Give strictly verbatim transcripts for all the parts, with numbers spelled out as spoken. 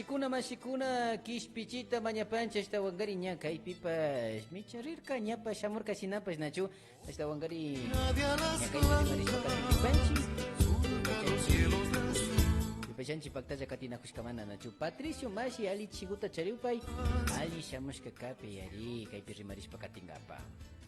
Kuna mashikuna, kishpichita mañapanchi, ashtawankari ña kaypipash micharirka, ñapash shamurka shinapash, nachu? Ashtawankari ña kaypi rimarishpa katipanchi. Yupaychanchi paktalla katinakushkamanta, nachu? Patricio mashi, alli chishiguta charipay, alli shamushka kapay, ari, kaypi rimarishpa katingapa.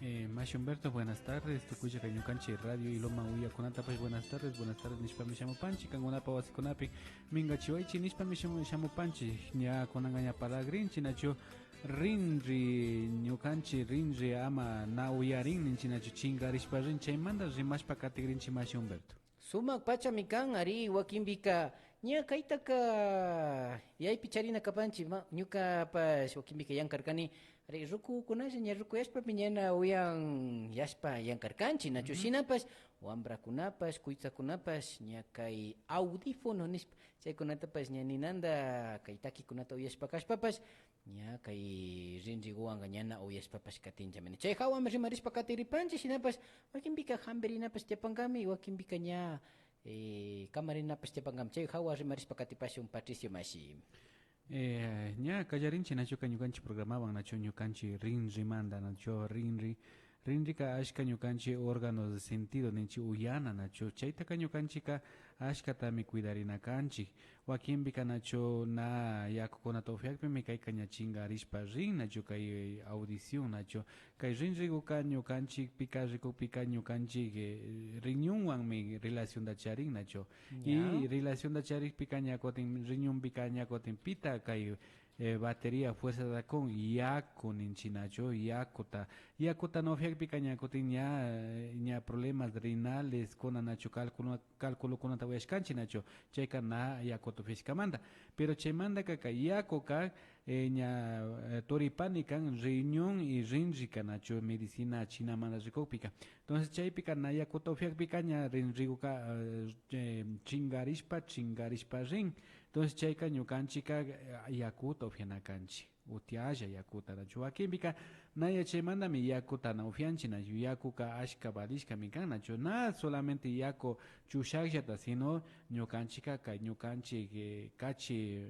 Eh, mashi Humberto, buenas tardes. Tukuylla kay ñukanchi radio Ilumán uyakunatapash buenas tardes, buenas tardes nishpami shamupanchi. Kankunapa wasikunapi mingachiwaychi nishpami shamu-, shamupanchi. Ña kunanka ña parlagrinchi, nachu? Rinri, ñukanchi rinri ama na uyarin ninchi, nachu? Chingarishpa rin, chaymanta rimashpa katigrinchi, mashi Humberto. Sumak pachami kan, ari, wakinpika ña kaytaka yaypi charina kapanchi, ma-, ñukapash wakinpika yankarkani, ari, rukukunalla ña rukuyashpapi ñana uyan yashpa yankarkanchi, nachu? Shinapash wambrakunapash, kuytsakunapash ña kay audífono nishpa, chaykunatapash ña ninanda kay takikunata uyashpa kashpapash, ña kay rinriguwanka ñana uyashpapash katinllamani. Chay hawami rimarishpa katigripanchi, shinapash wakinpika hambirinapash tiyapankami, wakinpika ña, eh, kamarinapash tiyapankami. Chay hawa rimarishpa katipashun, Patricio mashi. Eh, ña kallarinchi, nachuka, ñukanchi programawan, nachu? Ñukanchi rinrimanta, nachu? Rinri, rinrika ashka ñukanchi órganos de sentido ninchi, uyana, nachu? Chaytaka ñukanchika ashkatami cuidarina kanchi. Wakinpika, nachu, na yakukunata upiakpimi kayka ña chingarishpa rin, nachu? Kay audición, nachu? Kay rinriguka ñukanchikpika rikukpika ñukanchik, eh, riñonwanmi relacionta charin, nachu? Y relacionta charikpika ña kutin riñonpika ña kutin pita kay, eh, batería fuerzata kun, yaku ninchi, nachu? Yakuta, yakuta na upiakpika ña kutin ña, eh, ña problemas renales kuna, nachu? Cálculo, calculokunata uyashkanchi, nachu? Chayka na yakuta upiashkamanta. Pero chaymantaka kay yakuka, eh, ña, eh, turipani kan riñón y rinrika, nachu? Medicina chinamanta rikukpika. Entonces chaypika na yakuta upiakpika ña rinriguka, eh, eh, chingarishpa, chingarishpa rin. Entonces chayka ñukanchika, eh, yakuta upiana kanchi. Utialla yakuta, nachu? Wakinpika na yachaymantami yakuta na upianchi, nachu? Yakuka ashka valishkami kan, nachu? Na solamente yaku chushakllata, sino ñukanchika kay, ñukanchi, eh, kachi,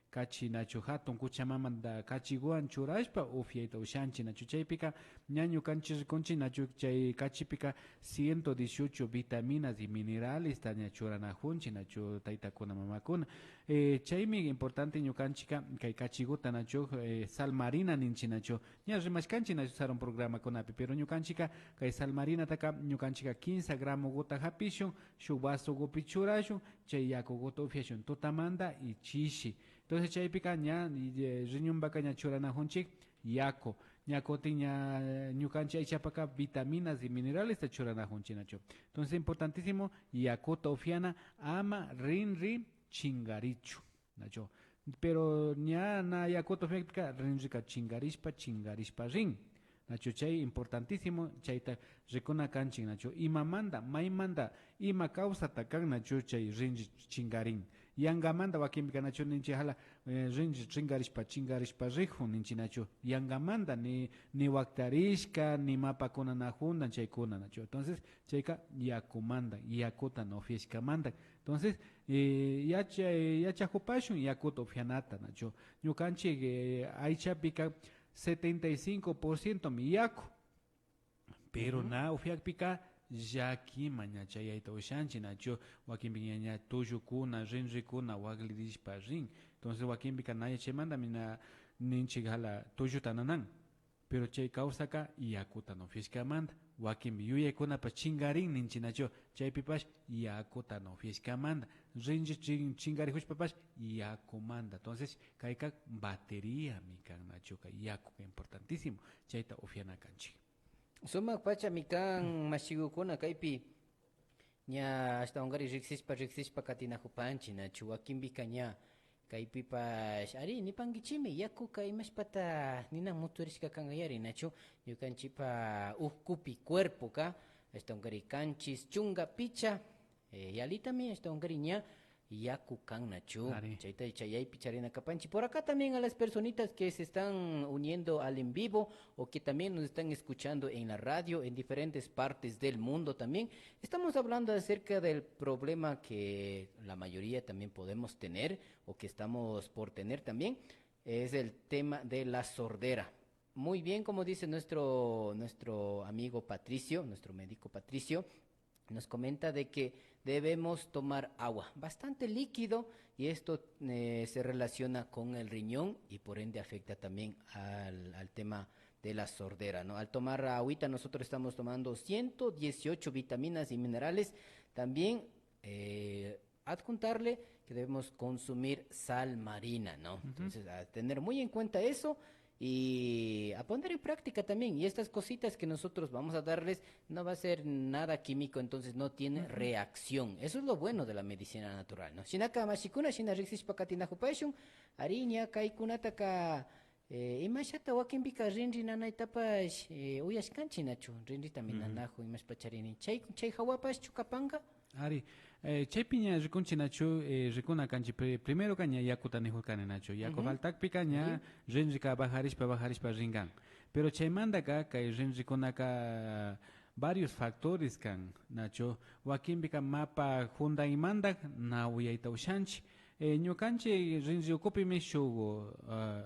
kachi, nachu? Hatun kuchamamanta kachiguwan churashpa upiayta ushanchi, nachu? Chaypika ña ñukanchi rikunchi, nachu? Chay kachipika ciento dieciocho vitaminas y mineralesta ña churanajunchi, nachu? Taytakuna, mamakuna. Eh, chaymi importante ñukanchika kay kachiguta, nachu? Eh, sal marina ninchi, nachu? Ña rimashkanchi, nachu? Sarun programakunapi, pero ñukanchika kay sal marinataka ñukanchika quince gramoguta japishun, shuk vasogupi churashun, chay yakuguta upiashun tutamanta y chishi. Entonces chaypika ña, eh, riñonpaka ña churanajunchik yaku. Ña kutin ña, eh, ñukanchik aychapaka vitaminas y mineralesta churanajunchik, nachu? Entonces importantísimo yakuta upiana, ama rinri chingarichu, nachu? Pero ña na yakuta upiakpika rinrika chingarishpa, chingarishpa rin. Nachu? Chay importantísimo, chayta rikuna kanchik, nachu? Imamanta, maymanta, ima kawsata kan, nachu? Chay rinri chingarin. Yankamanta wakinpika, nachu ninchik, jala, eh, rinri chingarishpa, chingarishpa rijun ninchik, nachu? Yankamanta, ni, ni waktarishka, ni mapakuna na juntan chaykuna, nachu? Entonces chayka yakumanta, yakuta na upiashkamanta. Entonces, eh, yacha-, yachajupashun yakuta upianata, nachu? Ñukanchik, eh, aychapika setenta y cinco por ciento mi yaku. Pero na upiakpika llakiman ña chayayta ushanchik, nachu? Wakinpi ña, ña tullukuna, rinrikuna waklirishpa rin. Entonces wakinpika na yachaymantami na ninchik jala tulluta nanan. Pero chay kawsaka yakuta na upiashkamanta. Wakinpi yuyaykunapash chingarin ninchik, nachu? Chaypipash yakuta na upiashkamanta. Rinri chin-, chingarijushpapash yakumanta. Entonces kayka bateriami kan, nachuka? Yakuka importantísimo. Chayta upiana kanchik. Sumak pachami kan, mashigukuna, kaypi ña ashtawankari riksishpa, riksishpa katinajupanchik, nachu? Wakinpika ña kaypipash, ari, nipankichimi, yakuka imashpata ninan muturishka kangayari, nachu? Ñukanchikpa ukupi, cuerpoka, ashtawankari kanchis chunka picha, eh, yalitami, ashtawankari ña yaku kan nachu. Ari. Chayta chayaypi charina kapanchi. Por acá también a las personitas que se están uniendo al en vivo o que también nos están escuchando en la radio en diferentes partes del mundo también. Estamos hablando acerca del problema que la mayoría también podemos tener o que estamos por tener también. Es el tema de la sordera. Muy bien, como dice nuestro, nuestro amigo Patricio, nuestro médico Patricio, nos comenta de que debemos tomar agua, bastante líquido, y esto eh, se relaciona con el riñón y por ende afecta también al, al tema de la sordera, ¿no? Al tomar agüita nosotros estamos tomando ciento dieciocho vitaminas y minerales. También eh, adjuntarle que debemos consumir sal marina, ¿no? Entonces, a tener muy en cuenta eso y a poner en práctica también. Y estas cositas que nosotros vamos a darles no va a ser nada químico, entonces no tiene reacción. Eso es lo bueno de la medicina natural, ¿no? Shinaka mashikuna, shina riksishpa katinajupashun, ariña, kaykunataka Eh, imashata wakinpika rinri nanaytapash eh, uyashkanchi nachu? Rinritami nanajun, imashpa charini. Chay, chay jawapashchu kapanka? Ari, eh, chaypi ña rikunchi nachu, eh, rikuna kanchi pri- primeroka ña yakuta nijurkani nachu. Yaku faltakpika ña rinrika bajarishpa, bajarishpa rinkan. Pero chaymantaka kay rinrikunaka varios factores kan nachu. Wakinpika mapa jundanmanta na uyayta ushanchi. Eh, ñukanchi rinri ukupimi shuk ah,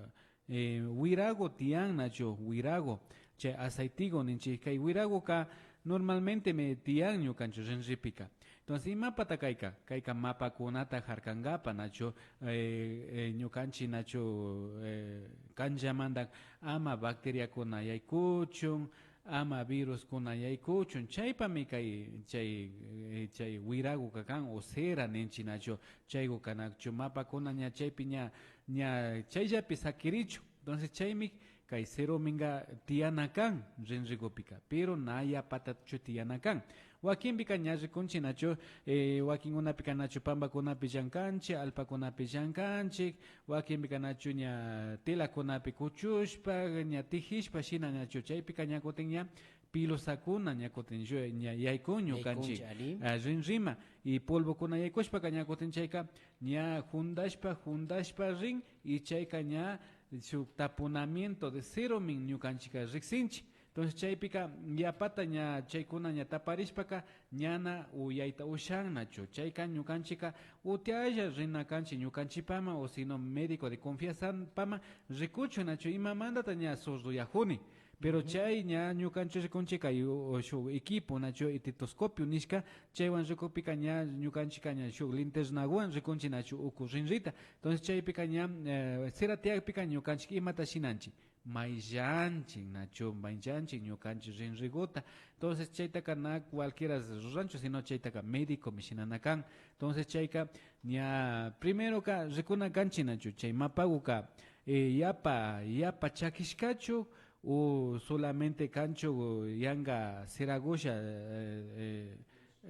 eh, wiragu tiyan nachu, wiragu, chay aceitigu ninchi. Kay wiraguka normalmentemi tiyan ñukanchi rinripika. Entonces, imapata kayka? Kayka mapakunata jarkangapa nachu, eh, eh, ñukanchi nachu, eh, kanllamanta ama bacteriakuna yaykuchun, ama viruskuna yaykuchun. Chaypami kay, chay, eh, chay wiraguka kan, o cera ninchi nachu, chaygu kanachu. Mapakuna ña chaypi ña, ña chayllapi sakirichun. Entonces chaymi kay cerominga tiyana kan rinrigupika, pero na yapatachu tiyana kan. Wakinpika ña rikunchi nachu, eh, wakinkunapika nachu pambakunapi llankanchi, allpakunapi llankanchi, wakinpika nachu ña telakunapi kuchushpa, ña tijishpa shina nachu. Chaypika ña kutin ña pilosakuna ña kutin llu- ña yaykun ñukanchi, yaykunchi, ali. Ah, rinrima. Y polvokuna yaykushpaka ña kutin chayka ña jundashpa, jundashpa rin y chayka ña shuk tapunamiento de ceromin ñukanchika riksinchi. Entonces chaypika yapata ña chaykuna ña taparishpaka ñana uyayta ushan nachu. Chayka ñukanchika utialla rina kanchi ñukanchipama o sino médico de confianzapama rikuchun nachu imamantata ña sordoyajuni. Pero chay ña ñukanchi rikunchika yu- shuk equipo nachu estetoscopio nishka, chaywan rikukpika ña ñukanchika ña shuk linternaguwan rikunchi nachu uku rinrita. Entonces chaypika ña eh, sira tiyakpika ñukanchik imata shinanchi? Mayllanchik nachu, mayllanchik ñukanchik rinriguta. Entonces chaytaka na cualquiera ruranchu, sino chaytaka médicomi shinana kan. Entonces chayka ña primeroka rikuna kanchi nachu, chay mapaguka eh, yapa, yapa chakishkachu o solamente kanchu yanga siragusha eh, eh,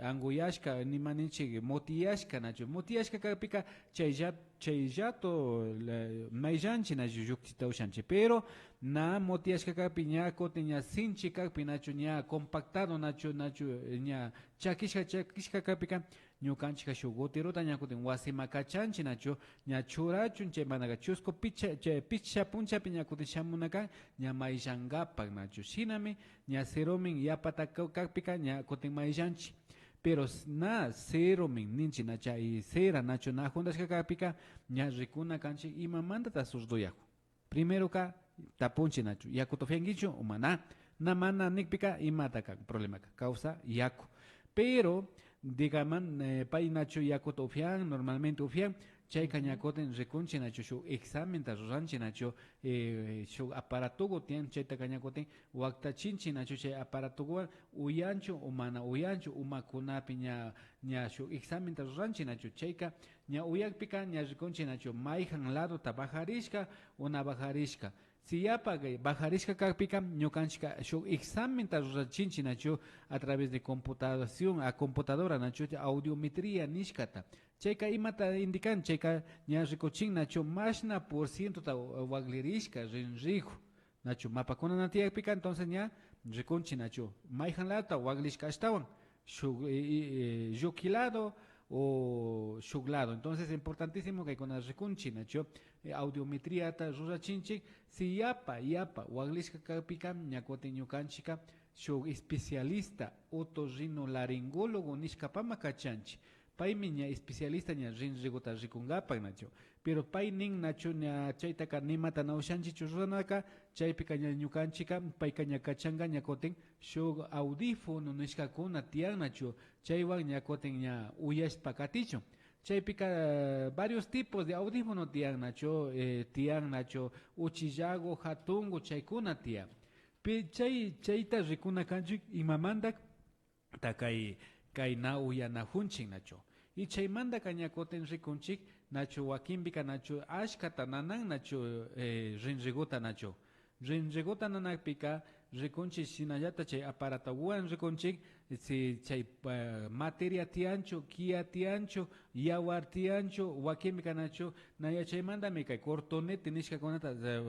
anguyashka, nima ninchik mutiyashka nachu. Mutiyashka kakpika chaylla, chayllato la- mayllanchi nachu llukchita ushanchi. Pero na mutiyashka kakpi ña kutin ña sinchi kakpi nachu, ña compactado nachu, nachu eh, ña chakishka, chakishka kakpika ñukanchikka shuk goterota ña kutin wasima kachanchi nachu, ña churachun chaymanaka chusku picha, chay picha punchapi ña kutin shamuna kan ña mayllankapak nachu. Shinami ña ceromin yapata ka- kakpika ña kutin mayllanchi. Pero s- na ceromin ninchi na chay cera nachu na jundashka kakpika ña rikuna kanchi imamantata sordoyajun. Primeroka tapunchi nachu, yakuta upiankichu o mana? Na mana nikpika imata kan problemaka? Kawsa yaku. Pero, digamos, eh, pay nachu yakuta upian, normalmente upian, chayka ña kutin rikunchi nachu shuk examenta ruranchi nachu, eh, shuk aparatogu tiyan, chaytaka ña kutin waktachinchi nachu chay aparatoguwan uyanchu o mana uyanchu, umakunapi ña, ña shuk examenta ruranchi nachu, chayka ña uyakpika ña rikunchi nachu mayjan ladota bajarishka o na bajarishka. Si yapa kay bajarishka kakpika ñukanchika shuk examenta rurachinchi nachu a través de computación, a computadora nachu audiometría nishkata. Chayka imata indican, chayka ña rikuchin nachu mashna por cientota waklirishka rinriju. Nachu mapakuna na tiyakpika, entonces ña rikunchi nachu mayjan ladota waklishka ashtawan, shuk, eh, eh, lluki lado o shuk lado. Entonces, importantísimo kaykuna rikunchik, nachu? Eh, audiometriata rurachinchik, si yapa, yapa waklishka kakpika, ña kutin ñukanchikka shuk especialista, otorrinolaringólogo nishkapaman kachanchik. Paymi ña especialista ña rinrikuta rikunkapak, nachu? Pero pay nin, nachu, ña chaytaka nimata na ushanchikchu ruranaka, chaypika ña ñukanchikka, payka ña kachanka ña kutin shuk audífono nishkakuna tiyan, nachu? Chaywan ña kutin ña uyashpa katichun. Chaypika, eh, varios tipos de audífono tiyan, nachu, eh, tiyan, nachu, uchillagu, jatungu, chaykuna tiyan. Pi-, chay, chayta rikuna kanchik imamanta ta kay, kay na uyanajunchik, nachu. Y chaymantaka ña kutin rikunchik, nachu, wakinpika, nachu, ashkata nanan, nachu, eh, rinrikuta, nachu. Rinrikuta nanakpika rikunchik, shinallata chay aparatowan rikunchik, si chay, eh, materia tiyanchu, kiya tiyanchu, yawar tiyanchu, wakinpika, nachu, na yachaymantami kay cortonete nishkakunata, eh,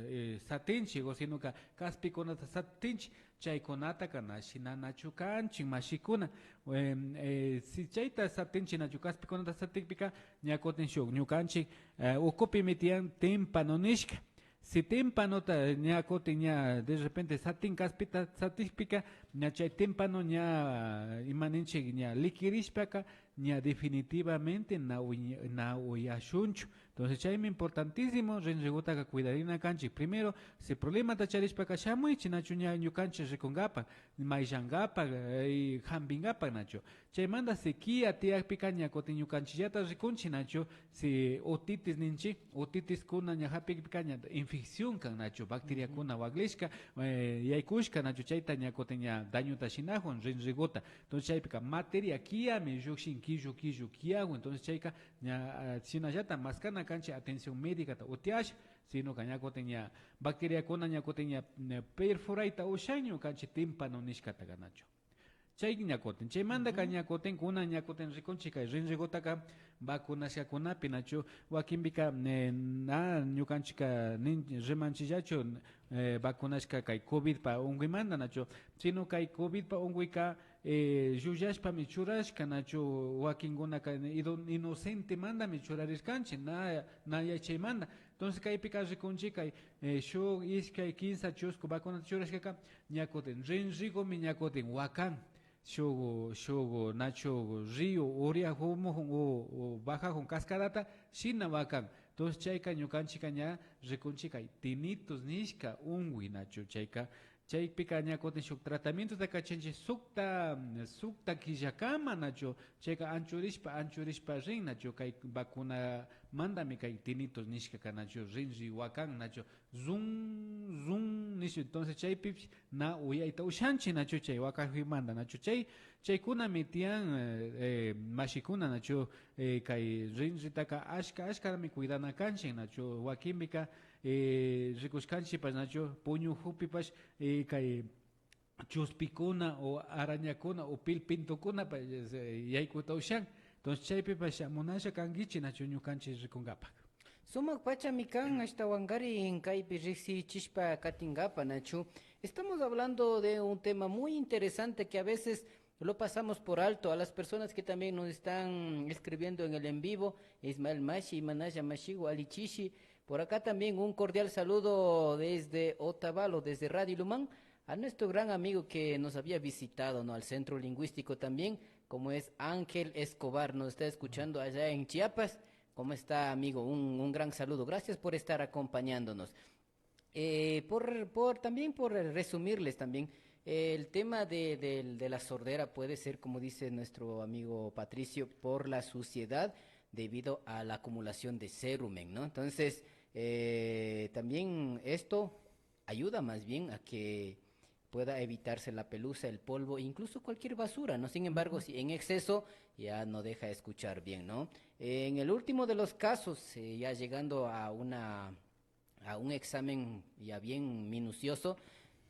eh, satinchik, o sinoka kaspikunata satinchik, chaykunataka na shinanachu kanchik, mashikuna. Em, eh, si chayta satinchik, nachu, kaspikunata satikpika, ña kutin shuk ñukanchik, eh, ukupimi tiyan tímpano nishka. Si tímpanota ña kutin ña de repente satin kaspita satikpika, ña chay tímpano ña, ima ninchik, ña likirishpaka, ña definitivamente na uy-, na uyashunchu. Entonces, chaymi importantísimo rinrikutaka cuidarina kanchik. Primero, si problemata charishpaka, shamuychik, nachu, ña ñukanchik rikunkapak, mayllankapak, eh, y jampinkapak, nachu. Chaymanta si kiya tiyakpika, ña kutin ñukanchikllata rikunchik, nachu, si otitis ninchik, otitiskuna ña japikpika, ña infección kan, nachu, bacteriakuna waklishka, eh, yaykushka, nachu, chayta ña kutin ña dañota shinajun rinrikuta. Entonces, chaypika materia kiyami llukshin, killu, killu kiyawan. Entonces, chayka ña, ah, shinallata maskana kanchik atención médicata utiash, sinoka ña kutin ña bacteriakuna ña kutin ña, ña perforayta ushan ñukanchik tímpano nishkataka, nachu. Chay ña kutin, chaymantaka ña kutin, kunan ña kutin rikunchik kay rinrikutaka vacunashkakunapi, nachu, wakinpika, eh, na ñukanchikka nin, rimanchikllachu, eh, vacunashka kay covidpa unkuymanta, nachu, sino kay covidpa unkuyka, eh, llullashpami churashka, nachu, wakinkunaka ino-, inocentemantami churarirkanchik, na, na yachaymanta. Entonces, kaypika rikunchik kay, eh, shuk, ishkay, kinsa, chusku vacunata churashkaka, ña kutin rinrikumi ña kutin wakan. Shuk, shuk, nachu, río uriajumujun o, o bajajun cascadata, shina wakan. Entonces, chayka ñukanchikka ña rikunchik kay tinnitus nishka unkuy, nachu, chayka. Chaypika ña kutin shuk tratamientota kachanchik sukta, sukta killakama, nachu, chayka anchurishpa, anchurishpa rin, nachu, kay vacunamantami kay tinnitus nishkaka, nachu, rinri wakan, nachu, zun, zun, nish. Entonces, chaypipish na uyayta ushanchik, nachu, chay wakajuymanta, nachu, chay, chaykunami tiyan, eh, eh, mashikuna, nachu, eh, kay rinritaka ashka, ashkarami cuidana kanchik, nachu, wakinpika, eh, rikushkanchikpash, nachu, puñujupipash, eh, kay chuspikuna o arañakuna o pilpintukunapash, eh, yaykuta ushan. Entonces, chaypipash shamunalla kankichik, nachu, ñukanchik rikunkapak. Sumak pachami kan, ashtawankarin kaypi riksichishpa katinkapak, nachu. Estamos hablando de un tema muy interesante que a veces lo pasamos por alto. A las personas que también nos están escribiendo en el en vivo, Ismael Mashi, Imanalla Mashigu, Alichishi. Por acá también un cordial saludo desde Otavalo, desde Radio Ilumán, a nuestro gran amigo que nos había visitado, ¿no? Al centro lingüístico también, como es Ángel Escobar, nos está escuchando allá en Chiapas. ¿Cómo está, amigo? Un, un gran saludo. Gracias por estar acompañándonos. Eh, por, por, también por resumirles también, eh, el tema de, del- de la sordera puede ser, como dice nuestro amigo Patricio, por la suciedad debido a la acumulación de cerumen, ¿no? Entonces, eh, también esto ayuda más bien a que pueda evitarse la pelusa, el polvo, incluso cualquier basura, ¿no? Sin embargo, si en exceso ya no deja escuchar bien, ¿no? En el último de los casos, eh, ya llegando a una, a un examen ya bien minucioso,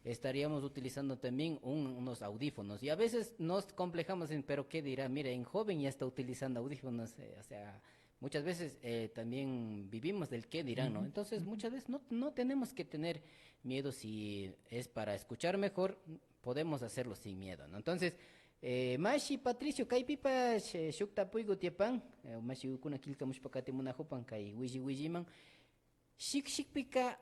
estaríamos utilizando también un- unos audífonos. Y a veces nos complejamos en, pero ¿qué dirá? Mira, en joven ya está utilizando audífonos, eh, o sea, muchas veces, eh, también vivimos del qué dirán, ¿no? Entonces, muchas veces no, no tenemos que tener miedo si es para escuchar mejor, podemos hacerlo sin miedo, ¿no? Entonces, Eh, mashi Patricio, kaypipash, eh, shuk tapuyku tiyapan, eh, mashikuna killkamushpa katimunajupan kay willi williman. Shikshikpika,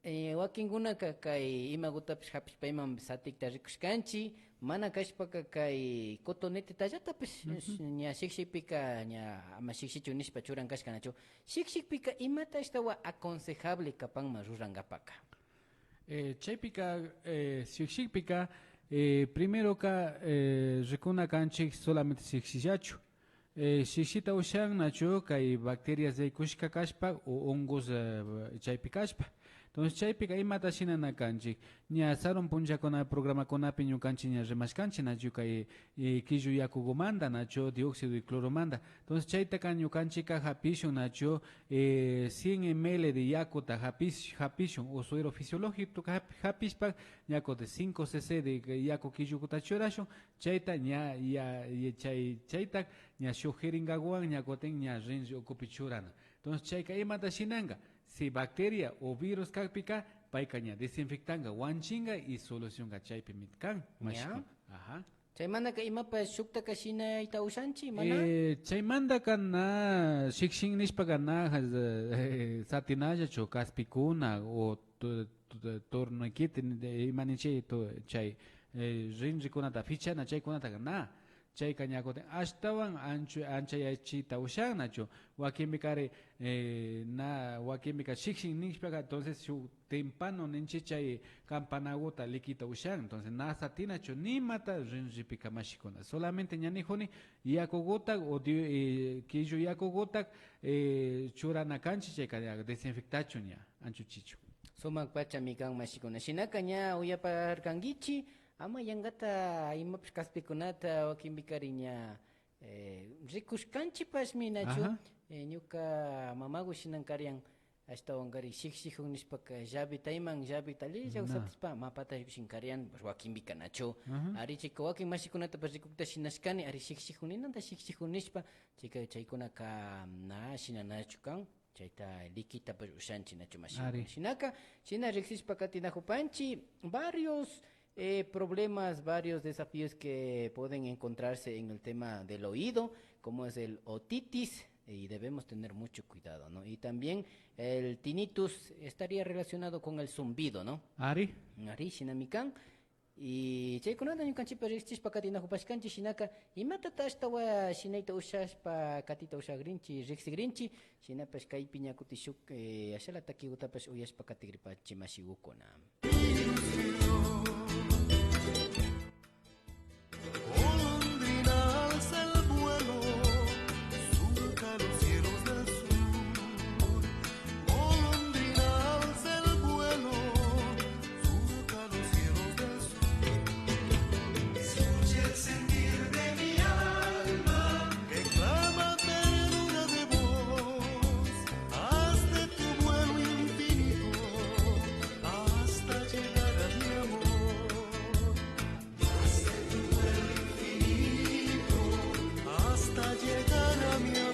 eh, wakinkunaka kay imagutapash japishpayman satikta rikushkanchi, mana kashpaka kay cotonetitallatapash, ujú, ña shikshikpika ña ama shikshichu nishpa churan kashkanachu. Shikshikpika imata ashtawan aconsejable kapanman rurankapaka? Eh, chaypika, eh, shikshikpika, eh, primeroka, eh, rikuna kanchik solamente shikshillachu. Eh, shikshita ushan nachu kay bacterias yaykushka kashpa o hongos, eh, chaypi kashpa. Entonces, chaypika imata shinana kanchik? Ña sarun punchakuna programakunapi ñukanchik ña rimashkanchik nachu kay, eh, killu yakukumanta nachu dióxido de cloromanta. Entonces, chaytaka ñukanchikka japishun nachu, eh, cien M L de yakuta japish-, japishun o suero fisiológico jap-, japishpa, ña kutin cinco C C de yaku killukuta churashun, chayta ña, ya, ya, chay, chayta ña shuk jeringakuwan ña kutin ña rinri ukupi churana. Entonces, chayka imata shinanka? Si bacteria o virus kakpika, payka ña desinfectanka, wanchinka y solucionka chaypimi kan, ña, mashikuna. Ajá. Chaymantaka imapash shuktaka shinayta ushanchik, mana? Eh, chaymantaka na shikshin nishpaka na, eh, satinallachu kaspikuna o tu-, tu-, torniquete, eh, ima ninchik, tu-, chay, eh, rinrikunata fichana chaykunataka na. Chayka ña kutin ashtawan anchu-, anchayachita ushan nachu. Wakinpikari, eh, na, wakinpika shikshin nishpaka, entonces shuk timpano ninchik chay campanakuta likita ushan. Entonces na satinachu nimata rinripika mashikuna. Solamente ña nijuni yakukuta o di-, eh, killu yakukuta, eh, churana kanchik, chayka ña desinfectachun ña, anchuchichun. Sumak pachami kan mashikuna. Shinaka ña uyaparkankichik, ama yankata imapash kaspikunata wakinpikari ña, eh, rikushkanchikpashmi nachu. Ajá. Eh, ñuka mamaku shinan karian, ashtawankari shikshijun nishpaka llavetayman, llavetalla na usatishpa mapata llukshin karian, wakinpika nachu. Ajá. Ari, chayka wakin mashikunatapash rikukta shinashkani, ari shikshijun ninanta shikshijun nishpa, chayka chaykunaka na shinanachu kan. Chayta likitapash ushanchik nachu mashi. Ari. Shinaka, shina riksishpa katinajupanchik varios, eh, problemas, varios desafíos que pueden encontrarse en el tema del oído, como es el otitis, y debemos tener mucho cuidado, ¿no? Y también el tinnitus estaría relacionado con el zumbido, ¿no? Ari. Ari, shinami kan. Y chaykunata ñukanchikpash riksichishpa katinajupashkanchik, shinaka imatata ashtawan shinayta ushashpa katita ushagrinchik, riksigrinchik, shinapash kaypi ña kutin shuk, eh, ashala takigutapash uyashpa katigripanchik mashigukuna. Golondrina, alza el vuelo, surca los cielos del sur. Golondrina, alza el vuelo, surca los cielos del sur. Escucha el sentir de mi alma que clama ternura de voz. Haz de tu vuelo infinito hasta llegar a mi amor. Haz de tu vuelo infinito hasta llegar a mi amor.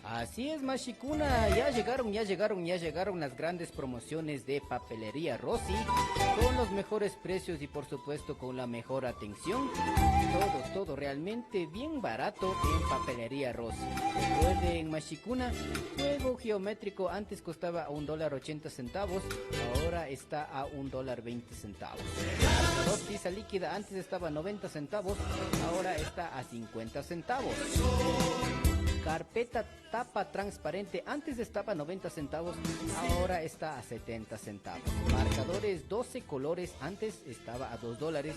Así es, mashikuna, ya llegaron, ya llegaron, ya llegaron las grandes promociones de Papelería Rossi, con los mejores precios y por supuesto con la mejor atención. Todo, todo realmente bien barato en Papelería Rossi. Recuerden, mashikuna, juego geométrico antes costaba un dólar ochenta centavos, ahora está a un dólar veinte centavos. Dos, tiza líquida antes estaba noventa centavos, ahora está a cincuenta centavos. Carpeta tapa transparente antes estaba noventa centavos, ahora está a setenta centavos. Marcadores doce colores antes estaba a dos dólares,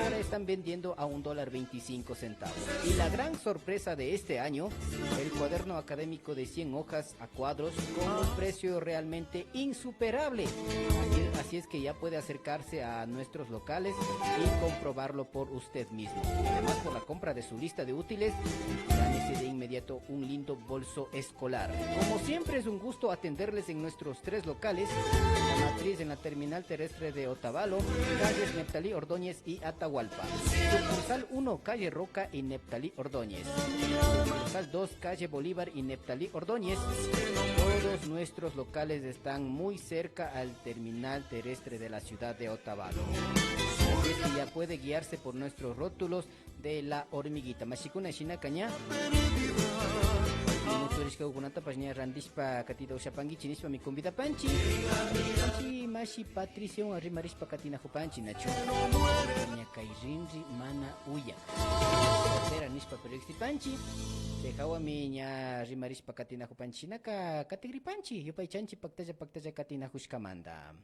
ahora están vendiendo a un dólar veinticinco centavos. Y la gran sorpresa de este año, el cuaderno académico de cien hojas a cuadros con un precio realmente insuperable. Así, así es que ya puede acercarse a nuestros locales y comprobarlo por usted mismo. Además, por la compra de su lista de útiles, gánese de inmediato un lindo bolso escolar. Como siempre, es un gusto atenderles en nuestros tres locales: la matriz en la terminal terrestre de Otavalo, calles Neptalí Ordóñez y Atahualpa, sucursal uno, calle Roca y Neptalí Ordóñez, sucursal dos, calle Bolívar y Neptalí Ordóñez. Todos nuestros locales están muy cerca al terminal terrestre de la ciudad de Otavalo. Así es que ya puede guiarse por nuestros rótulos de La Hormiguita. Mashikuna, shinaka ña ñuturishkakunatapash ña randishpa katita ushapankichi nishpami convidapanchi. Chi mashi Patricionwan rimarishpa katinajupanchi, nachu? Ña kay rinri mana uyak, sordera nishpapi riksipanchi. Chay jawami ña rimarishpa katinajupanchi, shinaka katigripanchi, yupaychanchi paktalla paktalla katinajushkamanta.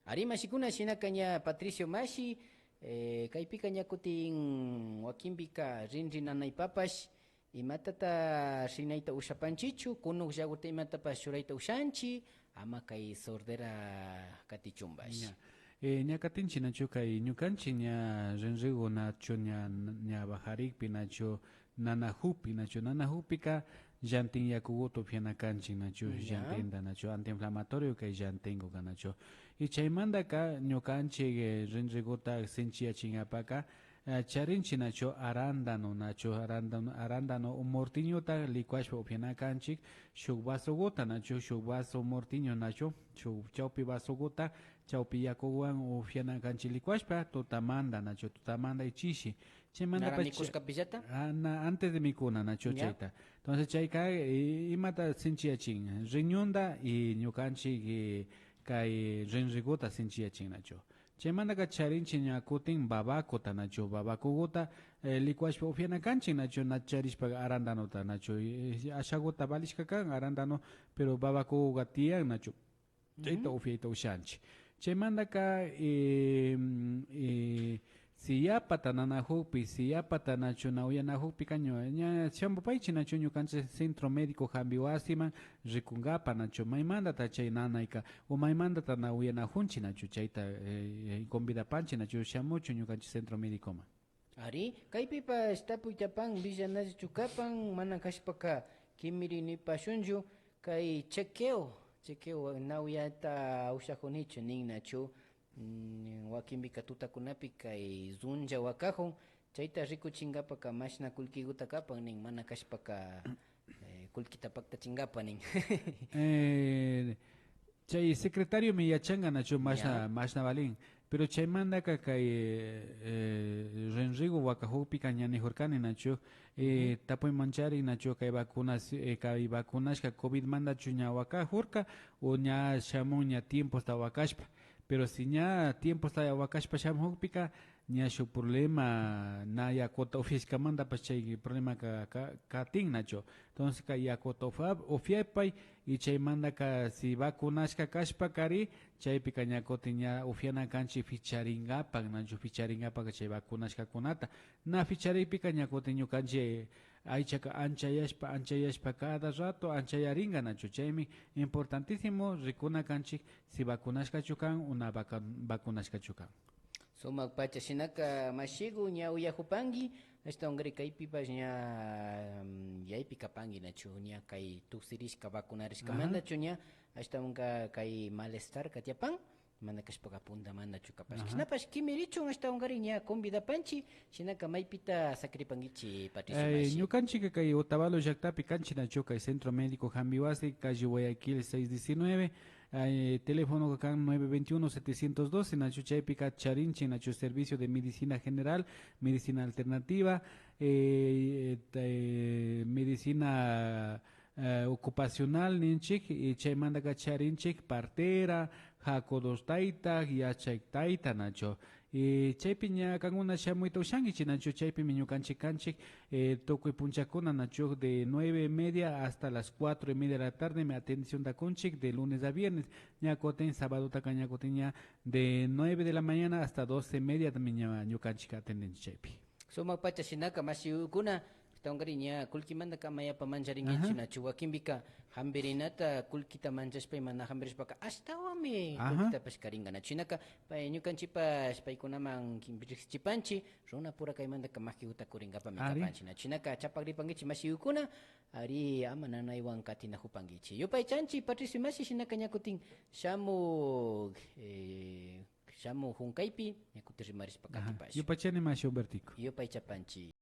Ari, mashikuna, shinaka ña Patricio mashi, eh, kaypika ña kutin wakinpika rinri nanaypapash, imatata rinayta ushapanchichu, kunukllaguta imatapash churayta ushanchi, ama kay sordera katichunpash. Ña. Eh, ña katinchi, nachu, kay ñukanchi ña rinrigu nachu, ña, ña bajarikpi nachu, nanajukpi, nachu, nanajukpika llantin yakuguta upiana kanchi, nachu, ya, llantenta, nachu, antiinflamatorio kay llantinguka, nachu. Y chaymandaka ñukanchi, eh, rinriguta sinchiyachingapaka, eh, charinchi, nachu, arándano, nachu, arándano, arándano o mortiñota licuashpa upiana kanchi, shuk vasoguta, nachu, shuk vaso mortiño, nachu, shuk chawpi vasoguta, chawpi yakuwan upiana kanchi licuashpa, tutamanda, nachu, tutamanda y chishi. Chaymanda nara mikushkapillata? Ah, na, antes de mikuna, nachu, ya, chayta. Entonces, chayka, eh, imata sinchiyachin, riñonda y ñukanchi, eh, kay rinriguta sinchiyachin, nachu. Chaymandaka charinchi ña kutin babakuta, nachu, babakuguta, eh, licuashpa upiana kanchi, nachu, na charishpa arándanota, nachu, eh, ashaguta valishka kan arándano, pero babakuguga tiyan, nachu. Chayta upiayta ushanchi. Chaymandaka, eh, mm, eh, si yapata nanajukpi, si yapata nachu na uyanajukpika, ña, ña shamupaychi, nachu, ñukanchi centro médico jambi wasiman rikungapa, nachu, maymandata chay nanayka o maymandata na uyanajunchi, nachu, chayta, eh, eh, convidapanchi, nachu, shamuchu ñukanchi centro médicoman. Ari, kaypipash tapuytapan, villanallachu kapan, mana kashpaka kimiri nipashunchu, kay chequeo, chequeo na uyata ushajunichu nin, nachu. Mm, wakinpika tutakunapi kay runlla wakajun, chayta rikuchingapaka mashna kullkiguta kapan nin, mana kashpaka, eh, kullkita paktachingapa nin. Eh, Chay secretariomi yachanga, nachu, mashna, ya, mashna valin. Pero chaymandaka kay, eh, rinrigu wakajukpika ña nijurkani, nachu, eh, tapuymanchari, nachu, kay vacunas, eh, kay vacunashka covidmandachu ña wakajurka o ña shamun ña tiemposta wakashpa. Pero si ña tiemposta wakashpa shamujukpika, ña shuk problema, na yakuta upiashkamandapash chay problemaka ka, katin, nachu. Entonces, kay yakuta upa, upiapay, y chaymandaka si vacunashka kashpakari, chaypika ña kutin ña upiana kanchi picharingapak, nachu, picharingapak chay vacunashkakunata. Na picharikpika ña kutin ñukanchi aychaka anchayashpa, anchayashpa cada rato anchayaringa, nachu. Chaymi importantísimo rikuna kanchi si vacunashkachu kan o na vaca, vacunashkachu kan. Sumak pacha shinaka mashigu ña uyajupanki, ashtawankari kaypipash ña, mm, yaypi kapanki, nachu, ña kay tuksirishka vacunarishkamandachu ña, ashtawanka kay malestarka tiyapan, mana kashpaka puntamandachu kapash. Shinapash kimirichun, ashtawankari ña convidapanchi, shinaka maypita sakiripankichi, Patricio mashi. Ñukanchika kay Otavalo llaktapi kanchi, nachu, kay Centro Médico Jambiwasi, calle Guayaquil seis diecinueve, Eh, teléfonoka kan nueve veintiuno, setecientos doce, nachu, chaypika charinchi, nachu, servicio de medicina general, medicina alternativa, eh, eh, medicina, eh, ocupacional ninchik, y chaymandaka charinchik partera, jacodos tayta, yachak tayta, nachu. Y chaypi ña kankuna shamuyta ushankichi, nachu, chaypimi ñukanchik kanchik, eh, tukuy punchakuna, nachu, de nueve y media hasta las cuatro y media de la tarde mi atención da kunchik de lunes a viernes. Ña kutin sabadotaka ña kutin ña de nueve de la mañana hasta doce y media también ña ñukanchik atendenchik chaypi. Sumak pacha shinaka mashikuna, Ashtawankari ña kullkimantaka ama yapa mancharinkichu, nachu? Wakinpika hampirinata kullkita manchashpa ima na hampirishpaka ashtawanmi kullkitapash karinka, nachu? Shinaka pay ñukanchipash paykunaman riksichipanchi, runapura kaymantaka makiguta kurinkapami kapanchi, nachu? Shinaka chapakripankichi mashigukuna, ari ama nanaywan katinajupankichi. Yupaychanchi Patricio mashi, shinaka ña kutin shamuk, eh, shamuk hunkaypi ña kutin rimarishpa katipash. Yupaychani mashi Humbertico. Yupaychapanchi.